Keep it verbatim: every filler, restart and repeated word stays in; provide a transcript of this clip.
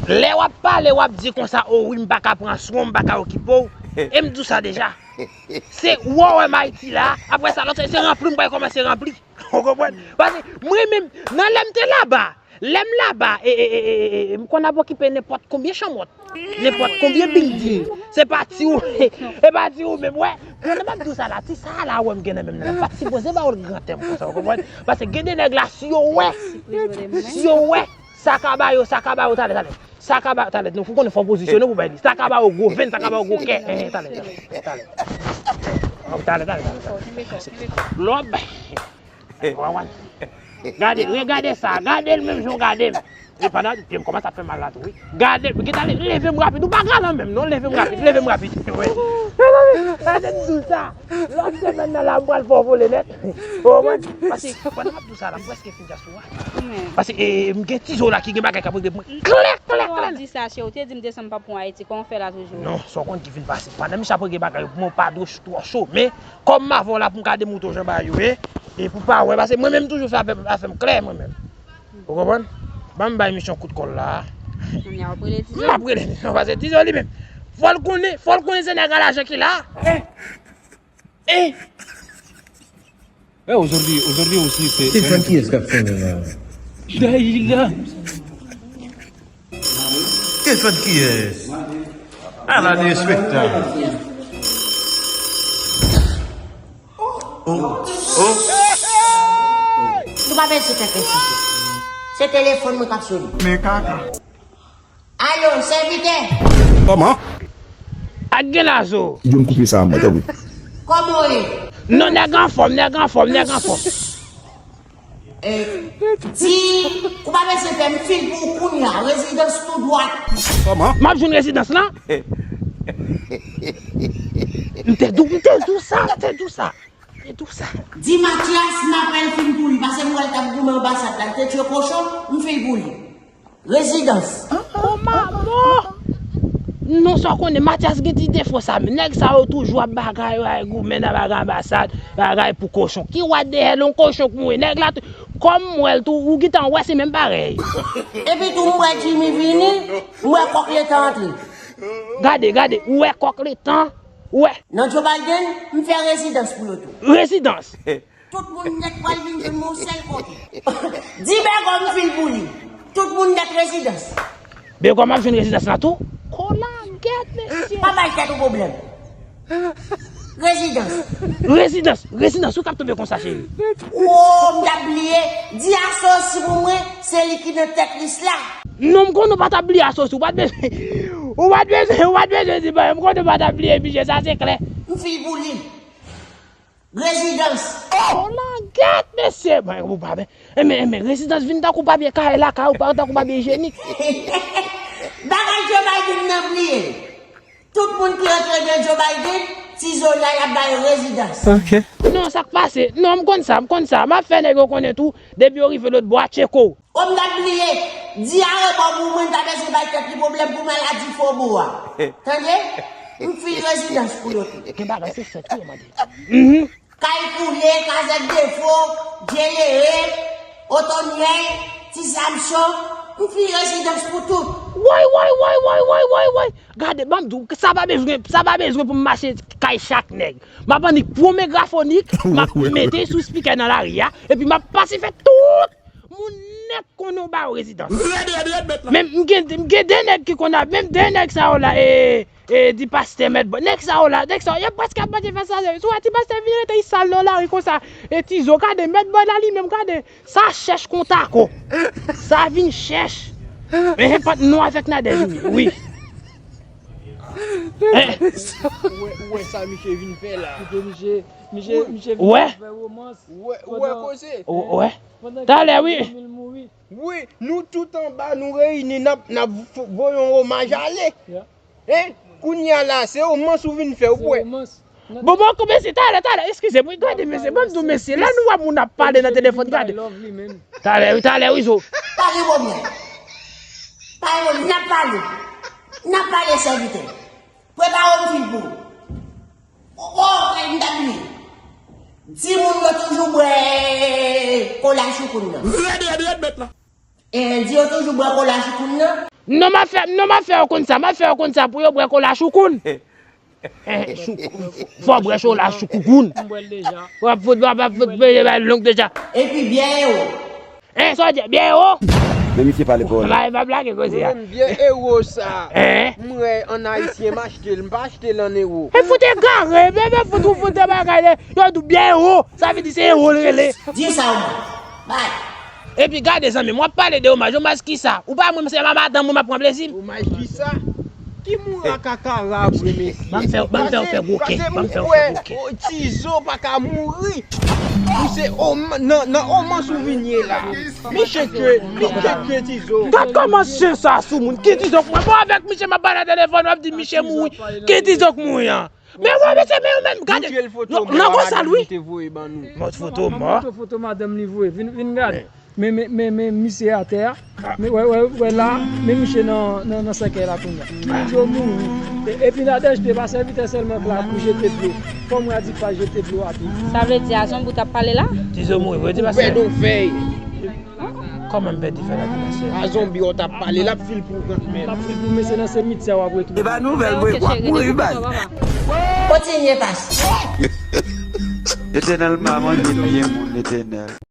Lè w ap pale, w ap di konsa, o wi, m pa ka pran swen w, m pa ka okipe w. E m di w sa deja. Se ou wè m Ayiti la, apre sa, lòt se ranpli, m pral kòmanse ranpli. Ou konprann? Paske mwen menm, nan lè m te laba, lè m laba, e, e, e, e, e, e, m konn ap okipe nenpòt konbyen chanm wòt, nenpòt konbyen bilding. Se pa ti ou, e pa ti ou menm, wè. Pandan m ap di w sa la, ti sa la wè m gen nan men m nan, pa t sipoze ba w l gran tèm konsa, ou konprann? Paske gen de nèg la, si yo wè, si yo wè, sa ka ba yo, sa ka ba yo, talè, talè. Sa ka ba, talè, non, fò konnen fò pozisyone pou bay li. Sa ka ba yo gwo venn, sa ka ba yo gwo kè. Eh, talè, talè, talè. Oh, talè, talè, talè, talè. Lòb. Wawan. Gade, regade sa, gade l menm jan w gade m. E pandan pye m kòmanse ap fè mal la tou, wi. Gade, gentan leve m rapid, ou pa galan menm, non, leve m rapid, leve m rapid. Wi. Gade m di w sa. Lòt semèn nan la, m pral fè w vole nèt. Ou konprann? Paske, pandan m ap di w sa la, m prèske fin dyaspora. Paske, e, m gen ti zo la ki gen bagay k ap regle pou mwen. Klè, klè, klè. Ou di sa, cheri, ou te di m desanm pa pou Ayiti, kòman w fè la toujou? Non, sa w konn ki fin pase. Pandan misye ap regle bagay yo pou mwen, pa dwe twò cho. Men, kòm m avè w la pou m ka demoute w jan bagay yo ye, e pou pa wè, paske mwen menm toujou fè afè, afè m klè mwen menm. Ou konprann? Ban m bay misye yon kout kòl la. Kounye a w ap rele Tizo? M ap rele misye, paske Tizo li menm. Fò l konnen, fò l konnen se nèg a lajan ki la. Eh! Eh! Eh, aujourd'hui, aujourd'hui aussi, c'est, c'est Téléphone ki es k ap sonnen la? Daïla. Téléphone ki es? Ala derespektan. Oh, oh. Nou pa bezwen fè pèsisyon. Se telefòn mwen k ap sonnen. Men kaka. Alo, sèvitè. Kòman? Ak gen lazo. Yo m koupe sa a mwen, tanpri. Kòman w ye? Non, nèg anfòm, nèg anfòm, nèg anfòm. Eh, di, ou pa bezwen pè, m fil pou ou kounye a, rezidans tou dwat. Kòman? M ap jwenn rezidans lan? M te di w, m te di w sa, m te di w sa. M te di w sa. Di Matyas, m ap fè l fil pou li, paske m wè l t ap goumen anbasad la, l te tye kochon, m fil pou li. Rezidans. Oh, manman! Non, sa w konnen, Matyas gen ti defo sa, men nèg sa yo toujou ap bagay, ay, goumen nan bagay anbasad, bagay pou kochon. Ki what the hell, yon kochon k mouri? Nèg la tou, kòm m wè l tou, ou gentan wè se menm parèy. Epi tou, m wè Jimmy vini, m wè kòk letan antre. Gade, gade, ou wè kòk letan, ou wè. Nan Joe Biden, m fè rezidans pou yo tou. Rezidans? Tout moun nèt pral vin jwenn mwen yon sèl kote. Di Bègòm fil pou li. Tout moun nèt rezidans. Bègòm ap jwenn rezidans la tou? Kolangèt, mesye. Pa bay tèt ou pwoblèm. Rezidans. Rezidans, rezidans, ou k ap tonbe konsa, cheri. Oh, m t ap bliye. Di Asosi pou mwen, se li ki nan tèt lis la. Non, m konnen w pa t ap bliye Asosi, ou pa t bezwen, ou pa t bezwen, ou pa t bezwen di bagay, m konnen w pa t ap bliye, mesye, sa se klè. M fil pou li. Rezidans. Oh, langèt, mesye. Mwen, ou pa, men, men, men, rezidans vin tankou papye kay lakay ou, pa tankou papye ijyenik. Bagay Joe Biden nan bliye. Tout moun ki antre de Joe Biden, ti zona y ap ba yo rezidans. Ok. Non, sa k pase? Non, m konn sa, m konn sa. M ap fè nèg yo konnen tou, depi yo rive lòt bò a, tcheko. Kòm n ap bliye, di arebò pou mwen, n ta bezwen bay tèt li pwoblèm pou maladi fobo a. Tande? M fil rezidans pou yo tou. Gen bagay se sèt wi yo mande. Mhm. Kay koule, kazèk defo, djelere, otonyèl, ti samson, m fil rezidans pou tout. Woy, woy, woy, woy, woy, woy, woy. Gade, ban m di w, sa pa bezwen, sa pa bezwen pou m mache kay chak nèg. M ap annik pwomegrafonik, m ap mete sou spikè nan lari a, epi m ap pase fè tout moun nèt konnen w ba yo rezidans. Rèd, rèd, rèd, bèt la. Men m gen, m gen de nèg ki konn ap, menm de nèg sa yo la, e, e, di pastè mèt bò. Nèg sa yo la, nèg sa yo, y ap prèske ap manje fè sa. Si w wè ti pastè vin rete, y sal nan lari konsa. E ti zo, gade, mèt bò la li menm, gade. Sa chèch kon tako. Sa vin chèch. Ehe, pant nou avèk Nadège, wi. Wi. Eh. Ou wè, ou wè sa misye vin fè la? Kite misye, misye, misye vin fè romans. Ou wè, ou wè koze? Ou wè. Talè, wi. Wi, nou tout anba, nou reyini, n ap, n ap vo-, voye yon omaj ale. Hein? Kounye a la, se romans ou vin fè, ou wè. Bon, bon, mesye, talè, talè, eskize m, wi, gade, mesye, ban m di w, mesye, lè nou wè moun ap pale nan telefòn, gade. Talè, wi, talè, wi, zo. Pa gen pwoblèm. Pa gen pwoblèm, n ap pale. N ap pale, sèvitè. Prepare yon fil pou ou. Oh, oh, m t ap bliye. Timoun yo toujou bwè kola choukoun nan. Rèd, rèd, rèd, mèt la. E di yo toujou bwè kola choukoun nan. Non, m ap fè, non, m ap fè yo konn sa, m ap fè yo konn sa pou yo bwè kola choukoun. Eh, chou-, fò bwè kola choukoukoun. M bwè l deja. W ap fout, w ap fout, w ap fout, w ap fout, w ap fout, lonk deja. Epi byen yo. Hein, sa w di, byen ewo? Men misye pale pawòl la. M pa, m pa blage koze a. Mwen menm, byen ewo sa. Hein? M wè ann ayisyen, m achte l, m pa achte l ann ewo. E fout egare, men, men fout ou fout de bagay de, yo di w byen ewo, sa vle di se ewo l rele. Di sa w mwen. Bay. Epi gade zanmi m, w ap pale de omaj, omaj kisa? Ou pa mwen se madanm mwen m ap pran plezi m. Omaj kisa? Ki moura kakara vre mesye? Ban m fè, ban m fè w fè gwo kè, ban m fè w fè gwo kè. Tizo pa ka mouri. Ou se nan, nan omans ou vin ye la. Miche tchwe, miche tchwe Tizo. Gad kòman chen sa sou moun. Ki Tizo k mouri? Mwen avèk miche m ap pale nan telefòn, w ap di miche mouri. Ki Tizo k mouri an? Men wè mesye, men yo menm gade. Nan gwo sal wi. Mòd foto mò. Foto madanm li voye. Vin, vin gade. Men, men, men, men misye atè a. Men wè, wè, wè la, men misye nan, nan, nan sèkèy la kounye a. Yo mouri. E, epi Nadège te pa sèvitè sèlman k la pou jete dlo. Kòm w a di pa jete dlo a tou. Sa vle di a zonbi w t ap pale la? Tizo mouri vre, di pa sa. Ou pèdi yon fèy. Kòman m pèdi fèy la, di pa sa. A zonbi w t ap pale, l ap fil pou granmèt. L ap fil pou mesye nan simityè w ap retwouve. E pa nouvèl vre, w ap mouri bay. Kontinye pase. Letènèl pa manje pye moun, Letènèl.